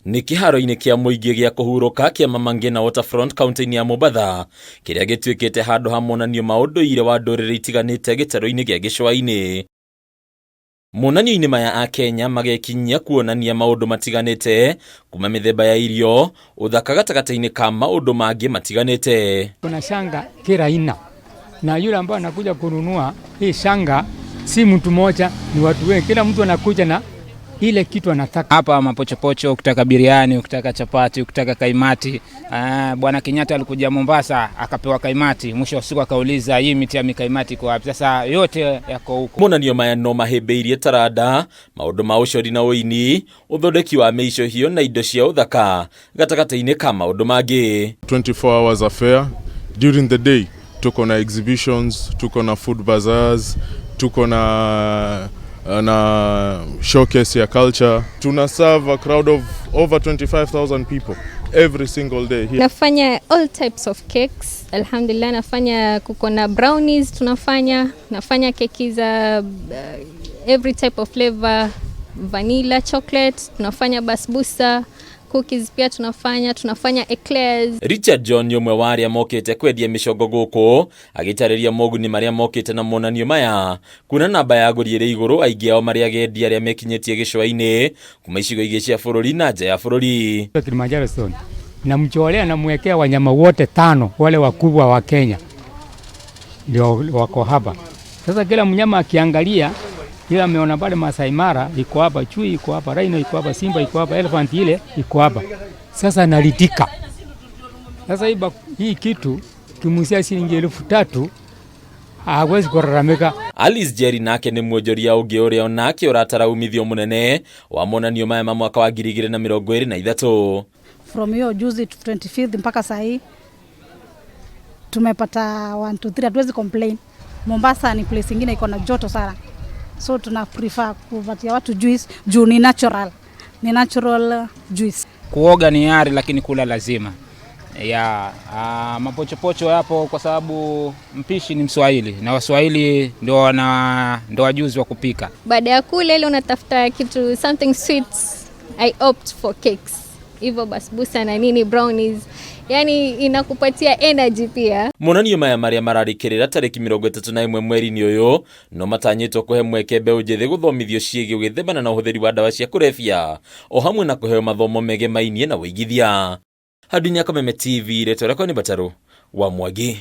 Nĩ kĩharo-inĩ kĩa mũingĩ gĩa kũhurũka kĩa Mama Ngina Waterfront kaunti-inĩ ya Mombatha, kĩrĩa gĩtuĩkĩte handũ ha monanio ma ũndũire wa ndũrĩrĩ itiganĩte gĩtarũ-inĩ gĩa gĩcũa-inĩ. Monanio-inĩ maya Akenya magekinyia kuonania maũndũ matiganĩte kuma mĩthemba ya irio, ũthaka gatagatĩ-inĩ ka maũndũ mangĩ matiganĩte. Kuna shanga kila aina na yule ambaye anakuja kununua hii shanga si mtu mmoja, ni watu wengi. Kila mtu anakuja na ile kitu anataka. Hapa mapochopocho, ukitaka biriani, ukitaka chapati, ukitaka kaimati. Bwana Kenyatta alikuja Mombasa akapewa kaimati, mwisho wa siku akauliza hii miti ya mikaimati iko wapi? Sasa yote yako huko. Monanio maya no mahĩmbĩirie taranda, maũndũ ma ũcori na ũini, ũthondeki wa mĩicũhio na indo cia ũthaka gatagatĩ-inĩ ka maũndũ mangĩ. 24 hours affair. During the day tuko na exhibitions, tuko na food bazaars, tuko na showcase ya culture. Tuna serve a crowd of over 25,000 people every single day here. Nafanya all types of cakes. Alhamdulillah, nafanya kuko na brownies tunafanya, nafanya keki za every type of flavor, vanilla, chocolate, tunafanya basbusa, cookies pia tunafanya, tunafanya eclairs. Richard John nĩ ũmwe wa arĩa mokĩte kwendia mĩcongo gũkũ agĩtarĩria moguni marĩa mokĩte na monanio maya kuona namba ya agũri ĩrĩ igũrũ, aingĩ ao marĩ agendi arĩa mekinyĩtie gĩcũa-inĩ kuma icigo ingĩ cia bũrũri na nja ya bũrũri. Kilimanjaro Stone namcholea, namwekea wanyama wote tano wale wakubwa wa Kenya ndio wako hapa. Sasa kila mnyama akiangalia ila ameona pale Masai Mara iko hapa, chui iko hapa, rhino iko hapa, simba iko hapa, elephant ile iko hapa. Sasa anaridhika. Sasa hii kitu kimuuzia shilingi 3,000 hawezi kulalamika. Alice Jerry nake nĩ mwonjoria ũngĩ ũrĩa onake ũratara umithio mũnene wa monanio maya ma mwaka wa 2023. From hiyo juzi 25th mpaka saa hii tumepata 1 2 3, hatuwezi complain. Mombasa ni place ingine iko na joto sana, so tuna prefer kupatia watu juice juu ni natural juice. Kuoga ni hiari, lakini kula lazima. Ya mapochopocho yapo kwa sababu mpishi ni Mswahili na Waswahili ndio wajuzi wa kupika. Baada ya kula ile unatafuta kitu something sweet, I opt for cakes. Hivyo basbusa na nini brownies, yani inakupatia energy pia. Monanio maya marĩa mararĩkĩrĩra tarĩki 31 mweri-inĩ ũyũ no matanyĩtwo kũhe mweke mbeũ njĩthĩ gũthomithio ciĩgiĩ gwĩthemana na ũhũthĩri wa ndawa cia kũrebia o hamwe na kũheo mathomo megemainie na ũigithia. Handũ-inĩ ya Kameme TV, rĩtwa rĩakwa nĩ Batarũ wa Mwangi.